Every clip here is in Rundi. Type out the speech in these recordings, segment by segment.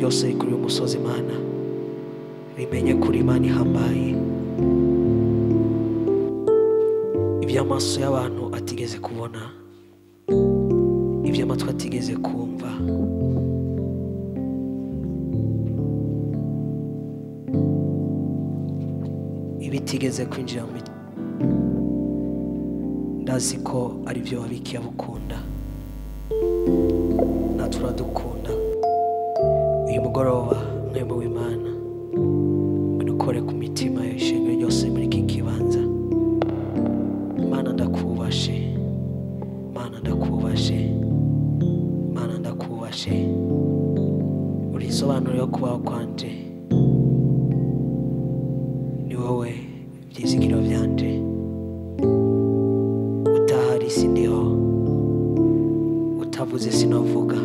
Ryose kuri uyu musozi, Mana, rimenye kuri Imana ihambaye, iby'amaso y'abantu atigeze kubona, iby'amatwi atigeze kumva. Ibitigeze kwinjira mu mitima, ndazi ko ari byo wabikiye abukunda, natwe uradukunda. Uyu mugoroba, mwemwe w'Imana, ngwino ukore ku mitima y'ishengero ryose muri iki kibanza. Mana ndakubashe, Mana ndakubashe, Mana ndakubashe. Uri isobanuro yo kubaho kwanje, ni wowe byizigiro byanje. Utahari sindiho, utavuze sinovuga,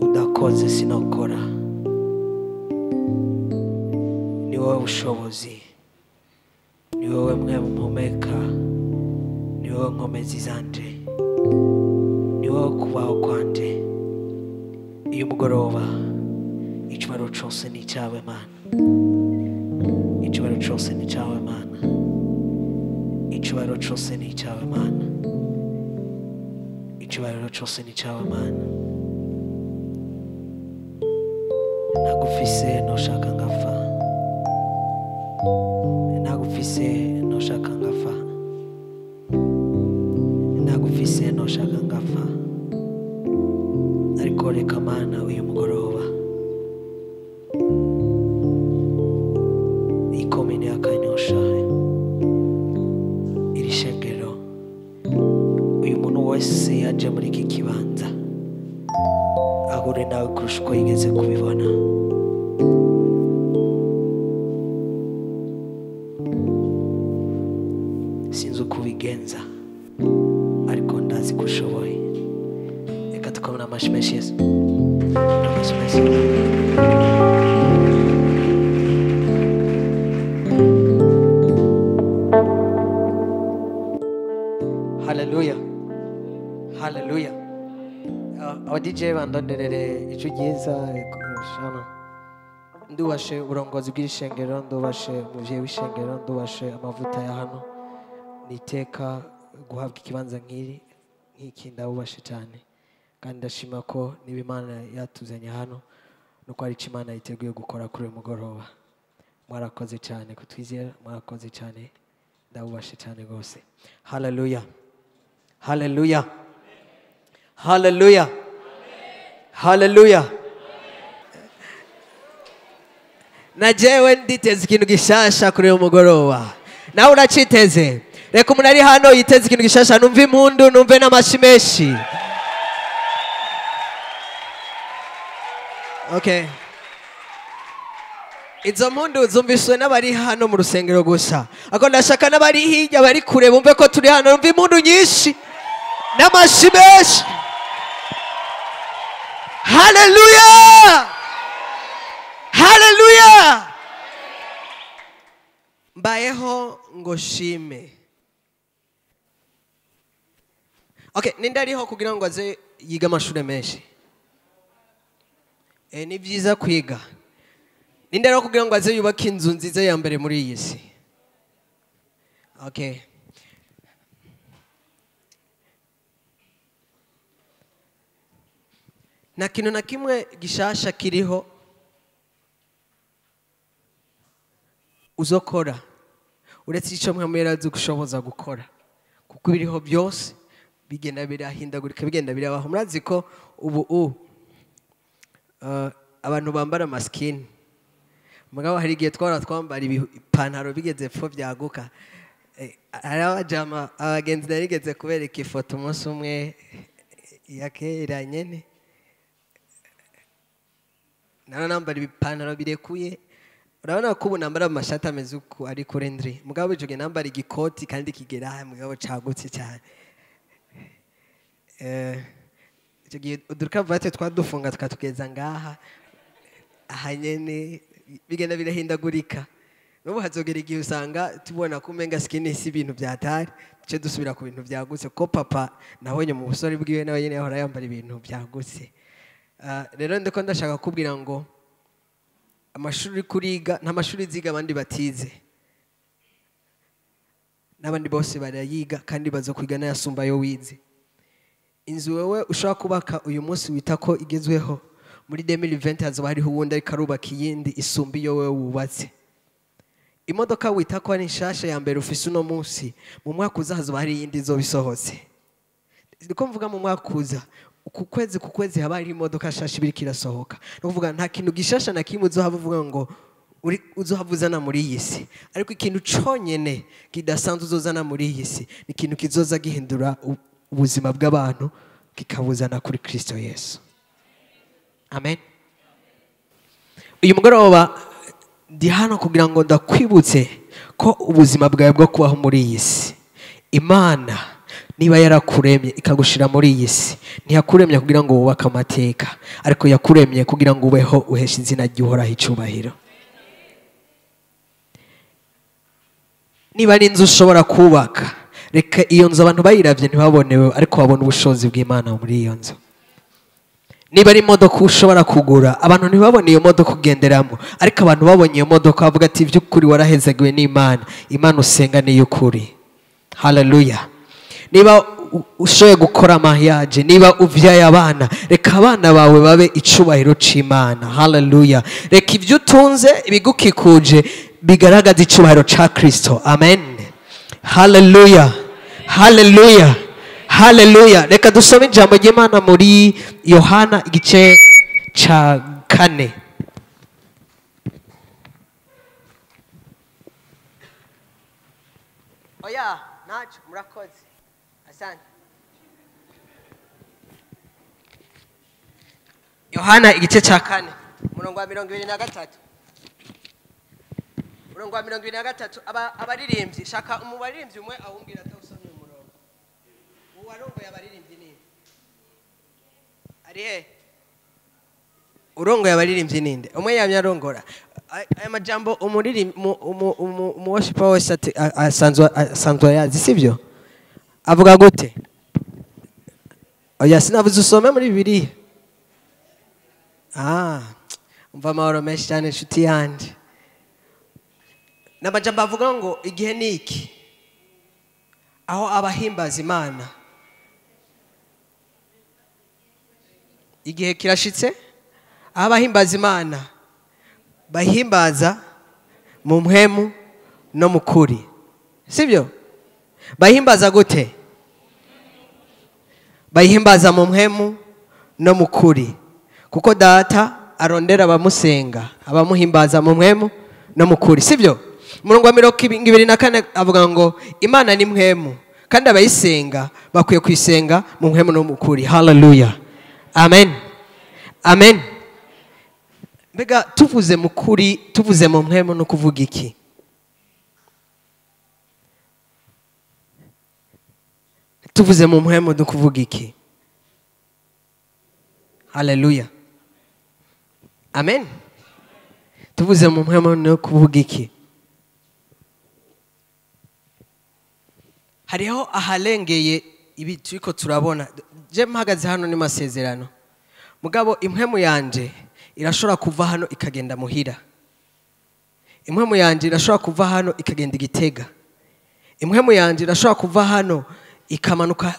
udakoze sinokora. Ni wowe bushobozi, ni wowe mwe mpumeka, ni wowe nkomezi zanje, ni wowe kubaho kwanje. Iyo mugoroba icyubahiro cyose ni icyawe Mana, icyubahiro cyose ni icyawe Mana, icyubahiro cyose ni icyawe Mana, icyubahiro cyose ni icyawe Mana. Ntagufise noshaka ngapfa, ntagufise noshaka ngapfa, ntagufise noshaka ngapfa. Ariko reka Mana uyu mugoroba ikomine ya Kanyosha, iri shengero, uyu muntu wese yaje muri iki kibanza ahure nawe kurusha uko yigeze kubibona. Sinzi uko ubigenza, ariko ndazi ko ushoboye. Reka tukomere amashyi menshi Yesu. Amashyi menshi. Haleluya, haleluya. Aba DJ bandonderere icyo ryiza hano. Ndubashe uburongozi bw'ishengero, ndubashe umuvyeyi w'ishengero, ndubashe amavuta ya hano. Niteka guhabwa ikibanza nk'iri nk'iki, ndabubashe cyane, kandi ndashima ko niba Imana yatuzanye hano nuko ari icyo Imana yiteguye gukora kuri uyu mugoroba. Mwarakoze cyane kutwizera, mwarakoze cyane, ndabubashe cyane rwose. Haleluya, haleluya, haleluya, haleluya. Na jewe nditeze ikintu gishasha kuri uyu mugoroba, nawe uraciteze. Reka umuntu ari hano yiteze ikintu gishasha, numve impundu, numve n'amashi menshi. Okay. Izo mpundu zumviswe n'abari hano mu rusengero gusa, ariko ndashaka n'abari hirya bari kure bumve ko turi hano. Numve impundu nyinshi n'amashi menshi. Haleluya, haleluya. Mbayeho ngo shime. Okay, ninde ariho kugira ngo aze yiga amashuri menshi? Ni byiza kwiga. Ninde ariho kugira ngo aze yubake inzu nziza ya mbere muri iyi si? Okay. Nta kintu na kimwe gishasha kiriho uzokora uretse icyo mwamera gushoboza gukora, kuko ibiriho byose bigenda birahindagurika, bigenda birabaho. Murazi ko ubu abantu bambara maskini, mugabo hari igihe twara twambara ibipantaro bigeze pfo byaguka. Hari abajama abagenzi narigeze kubereka ifoto umunsi umwe ya kera nyene, nara nambara ibipantaro birekuye. Urabona ko ubu nambara amashati ameze uku ari kuri ndri, mugabo ico gihe nambara igikoti kandi kigera mugabo cagutse cyane. Icyo gihe udukaruvati twadufunga tukatugeza ngaha aha nyene, bigenda birahindagurika. N'ubu hazogera igihe usanga tubona ko umenga skin si ibintu byatari, duce dusubira ku bintu byagutse, ko papa nabonye mu busore bwiwe nawe nyene yahora yambara ibintu byagutse. Rero ndiko ndashaka kukubwira ngo amashuri kuriga nta mashuri ziga abandi batize, n'abandi bose barayiga kandi bazokwiga n'ayasumba ayo wize. Inzu wewe ushobora kubaka uyu munsi wita ko igezweho, muri 2020 hazoba hariho uwundi ariko arubaka iyindi isumba iyo wewe wubatse. Imodoka wita ko ari nshasha ya mbere ufise uno munsi, mu mwaka uza hazoba hari iyindi izoba isohotse. Niko mvuga mu mwaka uza, ku kwezi haba hari imodoka nshasha ibiriko irasohoka. Ni ukuvuga nta kintu gishasha na kimwe uzohava uvuga ngo uzohava uzana muri iyi si, ariko ikintu conyene kidasanzwe uzozana muri iyi si ni ikintu kizoza gihindura ubuzima bw'abantu kikabuzana kuri Kristo Yesu. Amen. Uyu mugoroba ndi hano kugira ngo ndakwibutse ko ubuzima bwawe bwo kubaho muri iyi si, Imana niba yarakuremye ikagushira muri iyi si, ntiyakuremye kugira ngo wubake amateka, ariko yakuremye kugira ngo ubeho uheshe izina ry'Uhoraho icubahiro. Niba ari inzu ushobora kubaka, reka iyo nzu abantu bayiravye ntibabonewe, ariko babone ubushobozi bw'Imana muri iyo nzu. Niba ari imodoka ushobora kugura, abantu ntibabone iyo modoka ugenderamo, ariko abantu babonye iyo modoka bavuga ati iby'ukuri warahezagiwe n'Imana, Imana usenga ni iy'ukuri. Haleluya. Niba ushoboye gukora mariage, niba uvyaye abana, reka abana bawe babe icubahiro c'Imana. Haleluya. Reka ibyo utunze ibigukikuje bigaragaza icubahiro ca Kristo. Amen. Haleluya. Haleluya. Haleluya. Reka dusome ijambo ry'Imana muri Yohana igice ca 4. Oya, nacho murakoze. Asante. Yohana igice ca 4, umurongo wa 23. Umurongo wa 23, abaririmbyi, shaka umubaririmbyi umwe awumbwira atawusomye umurongo. Uwarongoye abaririmbyi ni ari he? Urongoye abaririmbyi ninde? Umwe yamye arongora. Aya majambo umuririmbi mu worshiper wese asanzwe yazi, sivyo? Avuga gute? Oya, sinavuze usome muri Bibiliya. Umva amahoro menshi cyane inshuti yanje. N'amajambo avuga ngo igihe ni iki aho abahimbaza Imana, igihe kirashitse aho abahimbaza Imana bahimbaza mu mpwemu no mu kuri, sibyo? Bahimbaza gute? Bahimbaza mu mpwemu no mu kuri, kuko Data arondera abamusenga, abamuhimbaza mu mpwemu no mu kuri, sibyo? Umurongo wa 24 avuga ngo Imana ni mpwemu kandi abayisenga bakwiye kuyisenga mu mpwemu no mu kuri. Haleluya. Amen. Amen. Mbega tuvuze mu kuri, tuvuze mu mpwemu no kuvuga iki? Tuvuze mu mpwemu no kuvuga iki? Haleluya. Amen. Tuvuze mu mpwemu no kuvuga iki? Hariho ahalengeye ibi turiko turabona. Je mpagaze hano ni masezerano, mugabo impwemu yanje irashobora kuva hano ikagenda muhira. Impwemu yanje irashobora kuva hano ikagenda Igitega. Impwemu yanje irashobora kuva hano ikamanuka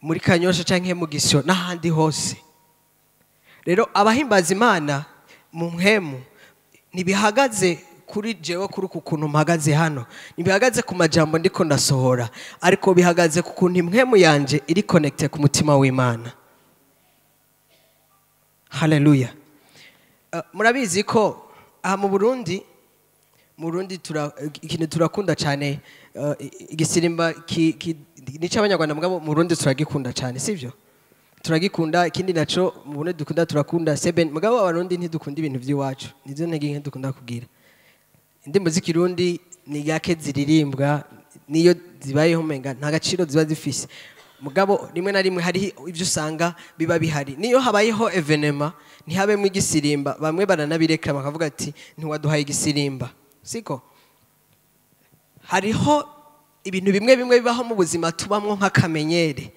muri Kanyosha canke mu Gisyo n'ahandi hose. Rero abahimbaza Imana mu mpwemu ntibihagaze kuri jewe, kuri uku kuntu mpagaze hano, ntibihagaze ku majambo ndiko ndasohora, ariko bihagaze ku kuntu impwemu yanje iri connected ku mutima w'Imana. Haleluya. Murabizi ko aha mu Burundi, ikintu turakunda cyane, igisirimba nico abanyarwanda mugabo mu Burundi turagikunda cyane, sivyo? Turagikunda. Ikindi naco mu Burundi dukunda, turakunda seben, mugabo abarundi ntidukunda ibintu by'iwacu, nizo ntege nke dukunda kugira. Indirimbo z'ikirundi ni gake ziririmbwa, niyo zibayeho umenga nta gaciro ziba zifise, mugabo rimwe na rimwe hari ibyo usanga biba bihari. Niyo habayeho evenema ntihabemo igisirimba, bamwe baranabireka bakavuga ati ntiwaduhaye igisirimba, siko? Hariho ibintu bimwe bimwe bibaho mu buzima tubamwo nk'akamenyere,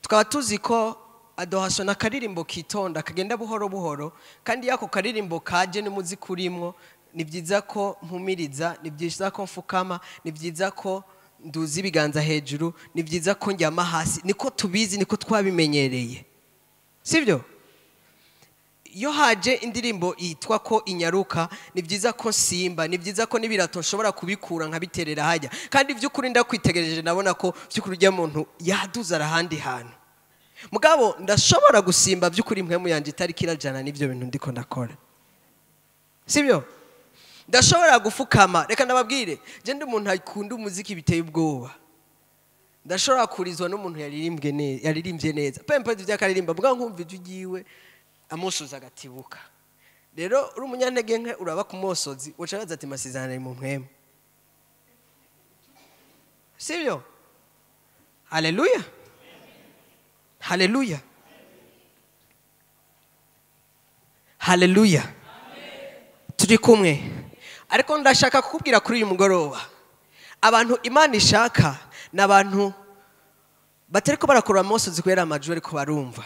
tukaba tuzi ko Adoration na karirimbo kitonda kagenda buhoro buhoro, kandi yako karirimbo kaje n'umuziki urimwo. Ni byiza ko mpumiriza, ni byiza ko mfukama, ni byiza ko nduza ibiganza hejuru, ni byiza ko njyama hasi. Niko tubizi, niko twabimenyereye, sibyo? Iyo haje indirimbo yitwa ko inyaruka, ni byiza ko simba, ni byiza ko n'ibirato nshobora kubikura nkabiterera hajya. Kandi by'ukuri ndakwitegereje ndabona ko by'ukuri ujya muntu yaduza arahandi hantu. Mugabo ndashobora gusimba by'ukuri impwemu yanje itari kirajana n'ibyo bintu ndiko ndakora, sibyo? Ndashobora gufukama. Reka ndababwire, je ndi umuntu akunda umuziki biteye ubwoba. Ndashobora kurizwa n'umuntu yaririmbye neza, pempe by'akaririmba mugabo nkumva ijwi ryiwe amosozi agatibuka. Rero uri umunyantege nke uraba ku mosozi uca baza ati masizana ari mu mpwemu, sibyo? Haleluya, haleluya, haleluya. Turi kumwe. Ariko ndashaka kukubwira kuri uyu mugoroba, abantu Imana ishaka ni abantu batariko barakora amosozi kubera amajwi ariko barumva,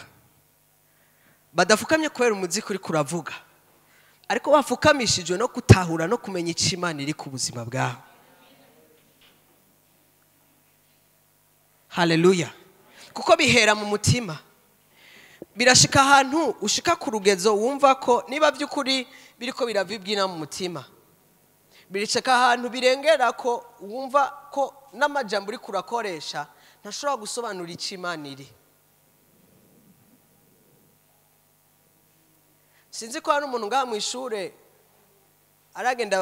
badafukamye kubera umuziki uri kuravuga, ariko bafukamishijwe no gutahura no kumenya icyo Imana iri ku buzima bwawe. Haleluya. Kuko bihera mu mutima. Birashika ahantu ushika ku rugezo wumva ko niba by'ukuri biriko biravibwina mu mutima, birashika ahantu birengera ko wumva ko n'amajambo uri kurakoresha ntashobora gusobanura icyo Imana iri. Sinzi ko hari umuntu ngaha mu ishure aragenda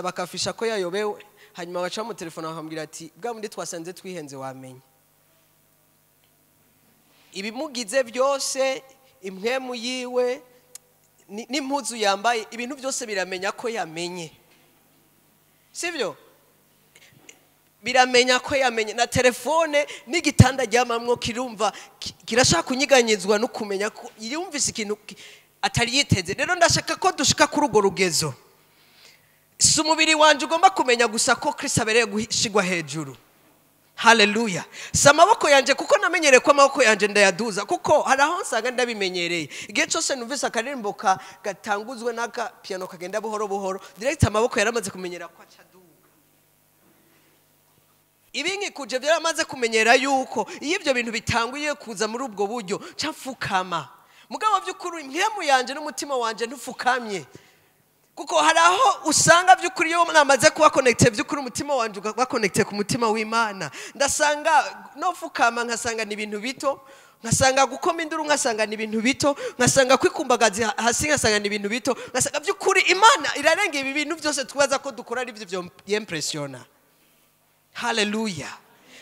bakafisha ko yayobewe, hanyuma baca mu telefone bakamubwira ati bwa mundi twasanze twihenze wamenye. Ibimugize byose, impwemu yiwe n'impuzu yambaye, ibintu byose biramenya ko yamenye, sibyo? Biramenya ko yamenye. Na telefone n'igitanda aryamamwo kirumva kirashaka kunyiganyizwa no kumenya ko yumvise ikintu atari yiteze. Rero ndashaka ko dushika kuri urwo rugezo. Si umubiri wanje ugomba kumenya gusa ko Kristo abereye gushigwa hejuru. Haleluya. Si amaboko yanje, kuko namenyereye ko amaboko yanje ndayaduza, kuko hari aho nsanga ndabimenyereye. Igihe cyose numvise akaririmbo gatanguzwe n'aka piano kagenda buhoro buhoro, direct amaboko yaramaze kumenyera ko aca aduga. Ibinkikuje byaramaze kumenyera yuko iyo ibyo bintu bitanguye kuza muri ubwo buryo nca mfukama. Mugabo by'ukuri impwemu yanje n'umutima wanje ntufukamye. Kuko hari aho usanga by'ukuri iyo namaze kuba connected by'ukuri umutima wanje uba connected ku mutima w'Imana, ndasanga no fukama nkasanga ni ibintu bito, nkasanga gukoma induru nkasanga ni ibintu bito, nkasanga kwikumbagaza hasi nkasanga ni ibintu bito, nkasanga by'ukuri Imana irarenga ibi bintu byose twaza ko dukora ari byo byempressiona. Haleluya,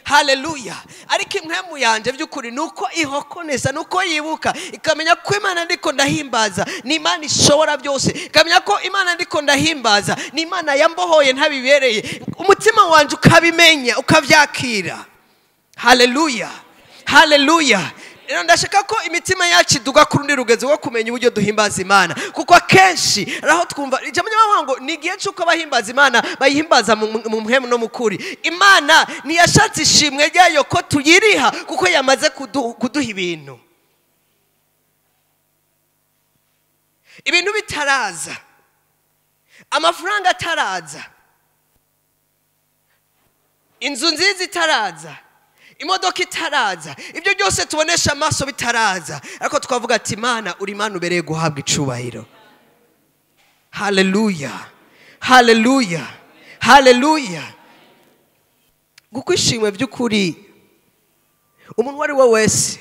haleluya. Ariko impwemu yanje by'ukuri nuko ihokonesa, nuko yibuka, ikamenya ko Imana ndiko ndahimbaza ni Imana ishobora byose, ikamenya ko Imana ndiko ndahimbaza ni Imana yambohoye ntabibereye. Umutima wanje ukabimenya, ukavyakira. Haleluya, haleluya. Rero ndashaka ko imitima yacu iduga ku rundi rugezo rwo kumenya uburyo duhimbaza Imana, kuko akenshi aho twumva ijambo ry'Imana ngo ni igihe cy'uko abahimbaza Imana bayihimbaza mu mpwemu no mu kuri. Imana ntiyashatse ishimwe ryayo ko tuyiriha, kuko yamaze kuduha ibintu. Ibintu bitaraza, amafaranga ataraza, inzu nziza itaraza, imodoka itaraza, ibyo byose tubonesha amaso bitaraza, ariko twavuga ati Imana uri Imana ubereye guhabwa icubahiro. Haleluya, haleluya, haleluya. Kuko ishimwe by'ukuri umuntu uwo ari we wese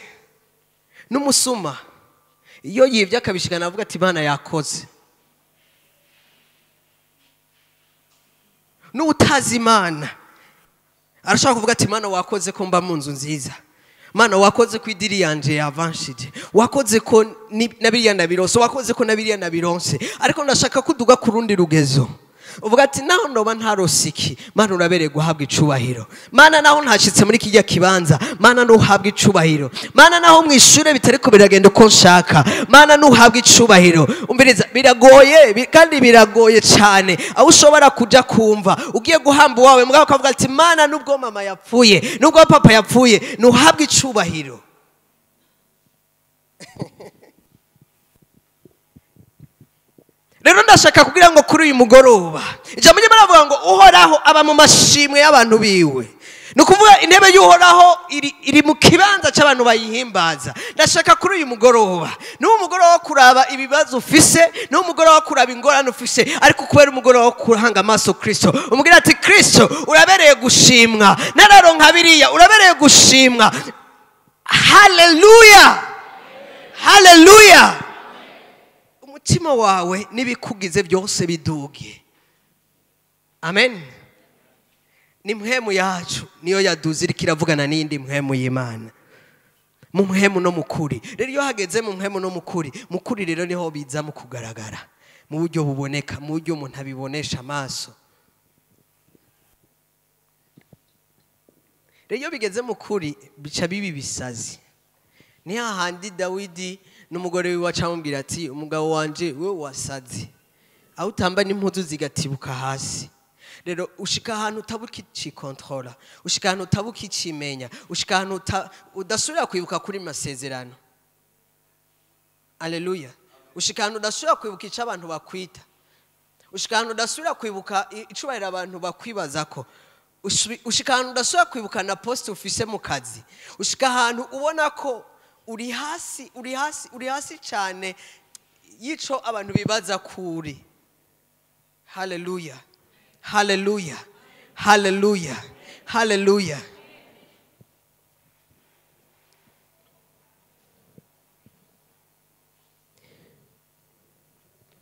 n'umusuma iyo yibye akabishikana avuga ati Imana yakoze. N'utazi Imana arashaka kuvuga ati Imana wakoze ko mba mu nzu nziza, Mana wakoze ko idiri yanje yavanshije, wakoze ko na biriya nabironse, wakoze ko na biriya nabironse. Ariko ndashaka kuduga ku rundi rugezo, uvuga ati naho ndoba ntarosiki, Mana urabereye guhabwa icubahiro. Mana naho ntashitse muri kijya kibanza, Mana ntuhabwa icubahiro. Mana naho mwishure bitariko biragenda uko nshaka, Mana ntuhabwa icubahiro. Umviriza, biragoye kandi biragoye cyane aho ushobora kuja kumva ugiye guhamba wawe mugabo ukavuga ati Mana nubwo mama yapfuye, nubwo papa yapfuye, ntuhabwa icubahiro. Rero ndashaka kugira ngo kuri uyu mugoroba ijambo ry'Imana rivuga ngo Uhoraho aba mu mashimwe y'abantu biwe. Ni ukuvuga intebe y'Uhoraho iri mu kibanza cy'abantu bayihimbaza. Ndashaka kuri uyu mugoroba, ni umugoroba wo kuraba ibibazo ufise, ni umugoroba wo kuraba ingorane ufise, ariko kubera umugoroba wo kurahanga amaso Kristo, umubwira ati Kristo urabereye gushimwa, nararonka biriya urabereye gushimwa. Haleluya, haleluya. Umutima wawe n'ibikugize byose biduge. Amen. Ni mpwemu yacu niyo yaduze iriko iravugana n'iyindi mpwemu y'Imana, mu mpwemu no mukuri. Rero iyo hageze mu mpwemu no mukuri, mukuri rero niho biza mu kugaragara mu buryo buboneka, mu buryo umuntu abibonesha amaso. Rero iyo bigeze mukuri bica bibi bisazi. Ni hahandi Dawidi n'umugore wiwe acamubwira ati umugabo wanje we wasaze, aho utamba n'impuzu zigatibuka hasi. Rero ushika ahantu utabukicontrola, ushika ahantu utabukicimenya, ushika ahantu udasubira kwibuka kuri masezerano. Haleluya. Ushika ahantu udasubira kwibuka ico abantu bakwita, ushika ahantu udasubira kwibuka icubahiro abantu bakwibazako, ushika ahantu udasubira kwibuka na poste ufise mu kazi, ushika ahantu ubona ko uri hasi, uri hasi, uri hasi cyane yico abantu bibaza kuri. Haleluya, haleluya, haleluya, haleluya.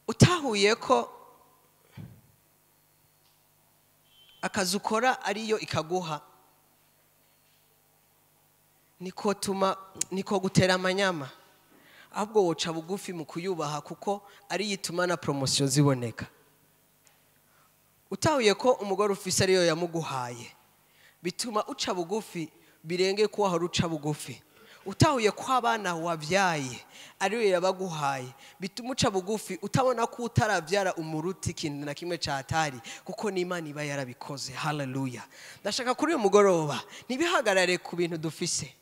Utahuye ko akazi ukora ariyo ikaguha, niko tuma niko gutera amanyama, ahubwo woca bugufi mu kuyubaha kuko ari yituma na promotion ziboneka. Utahuye ko umugore ufise ariyo yamuguhaye, bituma uca bugufi birenge ko wahora uca bugufi. Utahuye ko abana wabyaye ariyo yabaguhaye, bituma uca bugufi utabona ko utarabyara umuruti ikintu na kimwe cyatari, kuko n'Imana iba yarabikoze. Haleluya. Ndashaka kuri uyu mugoroba ntibihagarare ku bintu dufise,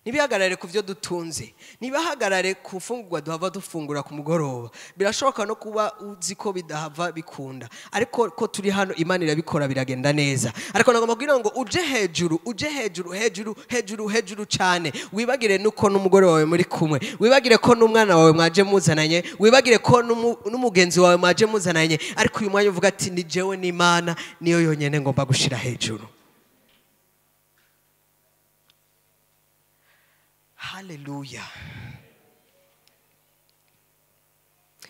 ntibihagarare ku byo dutunze, ntibihagarare ku mfungurwa duhava dufungura ku mugoroba. Birashoboka no kuba uzi ko bidahava bikunda, ariko ko turi hano Imana irabikora biragenda neza. Ariko nagomba kugira ngo uje hejuru, uje hejuru, hejuru, hejuru, hejuru cyane. Wibagire nuko n'umugore wawe muri kumwe, wibagire ko n'umwana wawe mwaje muzananye, wibagire ko n'umugenzi wawe mwaje muzananye, ariko uyu mwanya uvuga ati ni jewe n'Imana niyo yonyene ngomba gushira hejuru. Haleluya.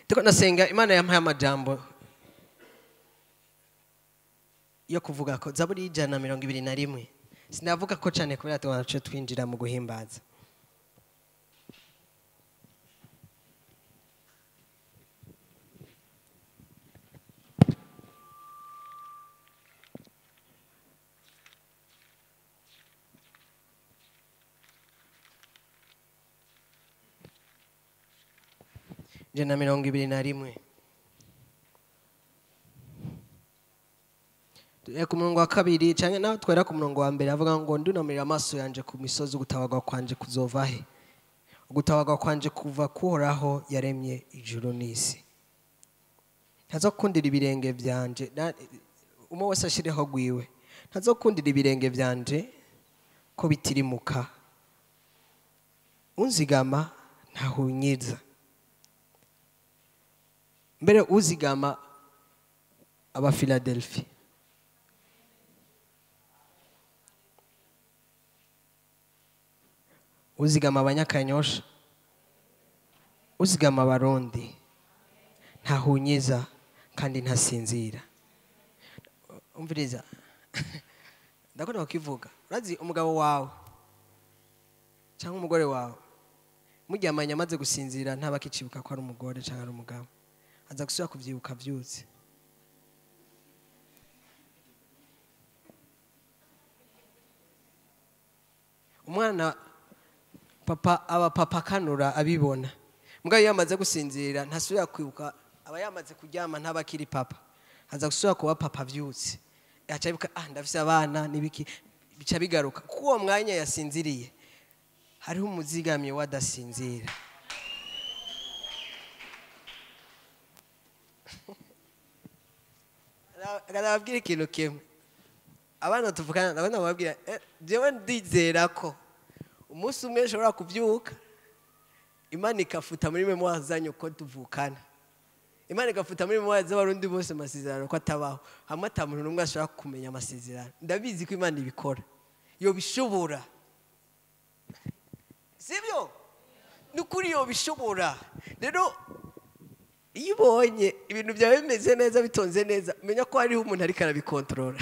Tuko nasenga Imana yampaye amajambo yo kuvuga ko Zaburi 121. Sinavuga ko cyane kubera tuwacu twinjira mu guhimbaza. Jana 21. Ku murongo wa 2 canke naho twera ku murongo wa 1 avuga ngo ndunamira amaso yanje ku misozi, ugutabarwa kwanje kuzova he? Ugutabarwa kwanje kuva kuhoraho yaremye ijuru n'isi. Ntazokundira ibirenge byanje, umwe wese ashireho gwiwe, ntazokundira ibirenge byanje ko bitirimuka, unzigama ntahunyiza. Mbere uzigama aba Philadelphia. Uzigama abanyakanyosha, uzigama abarundi, ntahunyiza kandi ntasinzira. Umviriza, ndakunda kukivuga. Urazi umugabo wawe cyangwa umugore wawe muryamanye amaze gusinzira ntaba akicibuka ko ari umugore cyangwa ari umugabo, aza gusubira kuvyibuka vyutse. Umwana papa aba papa kanura abibona, mugabo iyo amaze gusinzira ntasubira kwibuka, aba yamaze kuryama ntaba akiri papa, aza gusubira kuba papa vyutse. Aca yibuka, ah ndafise abana nibiki, bica bigaruka kuko uwo mwanya yasinziriye hariho umuzigamye wadasinzira. Ndababwira ikintu kimwe, abana tuvugana ndabona bababwira, jewe ndizera ko umunsi umwe nshobora kubyuka Imana ikafuta muri mémoire zanyu ko tuvukana, Imana igafuta muri mémoire z'abarundi bose amasezerano ko atabaho, hamwe ata muntu n'umwe ashobora kumenya amasezerano. Ndabizi ko Imana ibikora, yobishobora, sibyo? Ni ukuri yobishobora. Rero iyo ubonye ibintu byawe bimeze neza, bitonze neza, menya ko hariho umuntu ariko arabikontorora.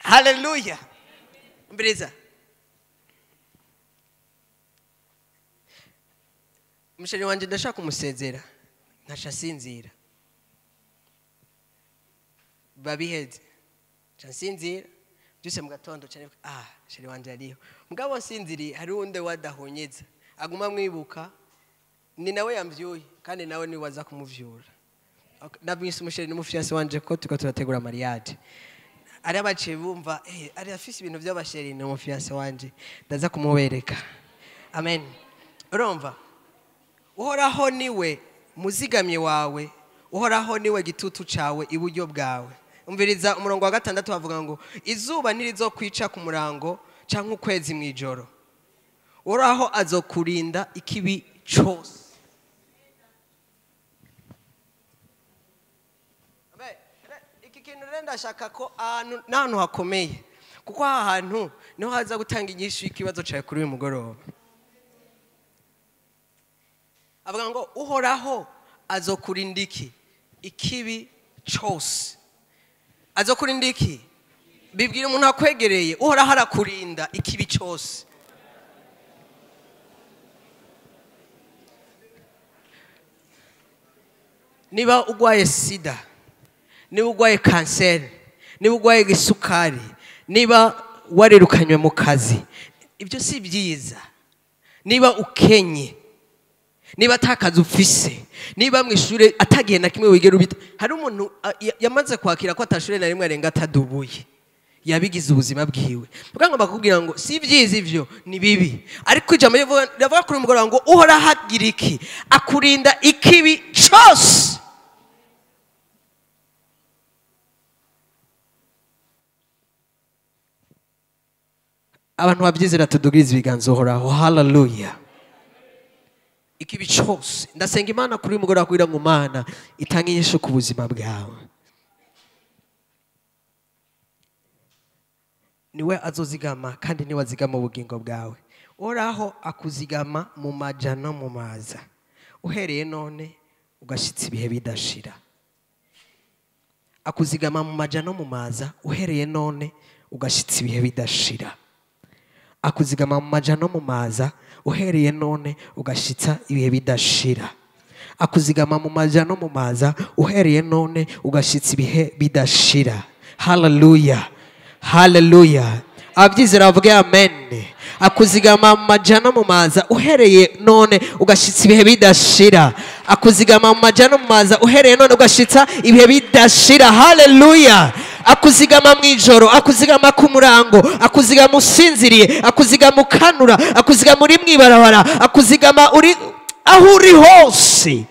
Haleluya. Mbiriza, umuchéri wanje ndashaka kumusezera nkaca sinzira, babiheze nca nsinzira byose mu gatondo cyane. Ah, chéri wanje ariho, mugabo nsinziriye hari uwundi wadahonyeza aguma mwibuka, ni nawe yamvyuye kandi nawe niwe waza kumuvyura. Ndamwise umuchéri n'umufiancé wanje ko turiko turategura mariage. Ari abaciye bumva ari afise ibintu by'abachéri, ni umufiancé wanje, ndaza kumubereka. Amen. Urumva, Uhoraho niwe muzigamye wawe, Uhoraho niwe gitutu cawe iburyo bwawe. Umviriza umurongo wa 6 bavuga ngo izuba ntirizokwica ku murango canke ukwezi mw'ijoro, Uhoraho azokurinda ikibi cose. Iki kintu rero ndashaka ko ahantu n'ahantu hakomeye, kuko aha hantu niho haza gutanga inyishu y'ikibazo cawe kuri uyu mugoroba. Avuga ngo Uhoraho azokurinda iki? Ikibi cose. Azokurinda iki? Bibwira umuntu akwegereye, Uhoraho arakurinda ikibi cose. Niba ugwaye sida, niba ugwaye kanseri, niba ugwaye isukari, niba warirukanywe mu kazi, ibyo si byiza. Niba ukenye, niba atakazi ufise, niba mu ishure atagiye na kimwe wigera ubita. Hari umuntu yamaze kwakira ko atashure na rimwe arenga atadubuye, yabigize ubuzima bwiwe. Muganga bakubwira ngo si byiza, ivyo ni bibi, ariko ijambo rivuga kuri umugoroba ngo Uhoraho agira iki? Akurinda ikibi cose. Abantu babyizera tudugirize ibiganza Uhoraho. Haleluya. Ikibi cose. Ndasenga Imana kuri uyu mugoroba kugira ngo Imana itange inyishu ku buzima bwawe. Niwe azozigama kandi niwe azigama ubugingo bwawe. Uhoraho akuzigama mu maja no mu maza, uhereye none ugashitsa ibihe bidashira. Akuzigama mu maja no mu maza, uhereye none ugashitsa ibihe bidashira. Akuzigama mu maja no mu maza, uhereye none ugashitsa ibihe bidashira. Akuzigama mu maja no mu maza, uhereye none ugashitsa ibihe bidashira. Haleluya, haleluya. Ababyizera bavuge amen. Akuzigama mu maja no mu maza, uhereye none ugashitsa ibihe bidashira. Akuzigama mu maja no mu maza, uhereye none ugashitsa ibihe bidashira. Haleluya. Akuzigama mu ijoro, akuzigama ku murango, akuzigama usinziriye, akuzigama ukanura, akuzigama uri mwibarabara, akuzigama uri aho uri hose,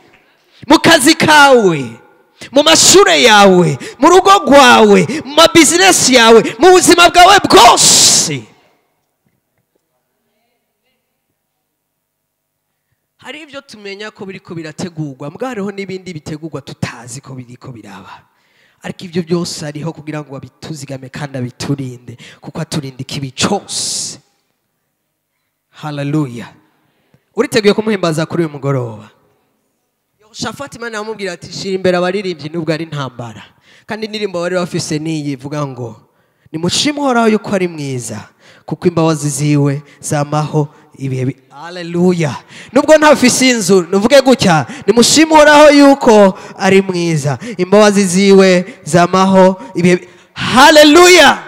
mu kazi kawe, mu mashure yawe, mu rugo rwawe, mu mabizinesi yawe, mu buzima bwawe bwose. Hari ibyo tumenya ko biriko birategurwa, mbwa hariho n'ibindi bitegurwa tutazi ko biriko biraba. Ariko ibyo byose ariho kugira ngo abituzigame kandi abiturinde, kuko aturinda ikibi cose. Haleluya. Uriteguye kumuhimbaza kuri uyu mugoroba? Yehoshafati Imana yamubwira ati shira imbere abaririmbyi nubwo ari intambara. Kandi indirimbo bari bafise niyi ivuga ngo nimushime Uhoraho yuko ari mwiza, kuko imbabazi ziwe zamaho ibihe. Haleluya. Nubwo ntafise inzu, nuvuge gutya, nimushime Uhoraho yuko ari mwiza, imbabazi ziwe zamaho ibihe. Haleluya.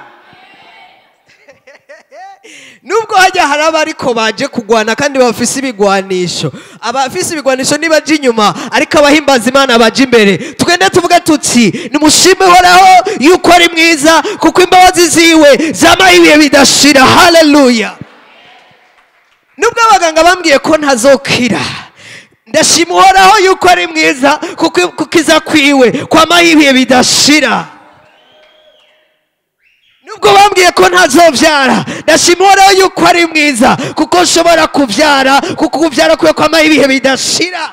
Nubwo hajya hari abariko baje kugwana kandi bafise ibigwanisho, abafise ibigwanisho nibaje inyuma, ariko abahimbaza Imana baje imbere. Tugende tuvuge tuti nimushime Uhoraho yuko ari mwiza, kuko imbabazi ziwe zamaho ibihe bidashira. Haleluya. Nubwo abaganga bambwiye ko ntazokira, ndashima Uhoraho yuko ari mwiza, kuko iza kwiwe kwamaho ibihe bidashira. Nubwo bambwiye ko ntazobyara, ndashima Uhoraho yuko ari mwiza, kuko nshobora kubyara, kuko kubyara kwiwe kwamaho ibihe bidashira.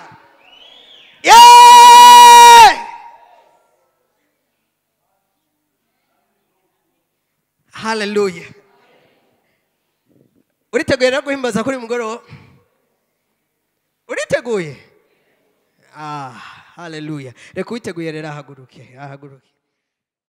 Yeah! Haleluya. Uriteguye rero guhimbaza kuri mugoroba? Uriteguye? Ah, haleluya. Reka uwiteguye rero ahaguruke, ahaguruke.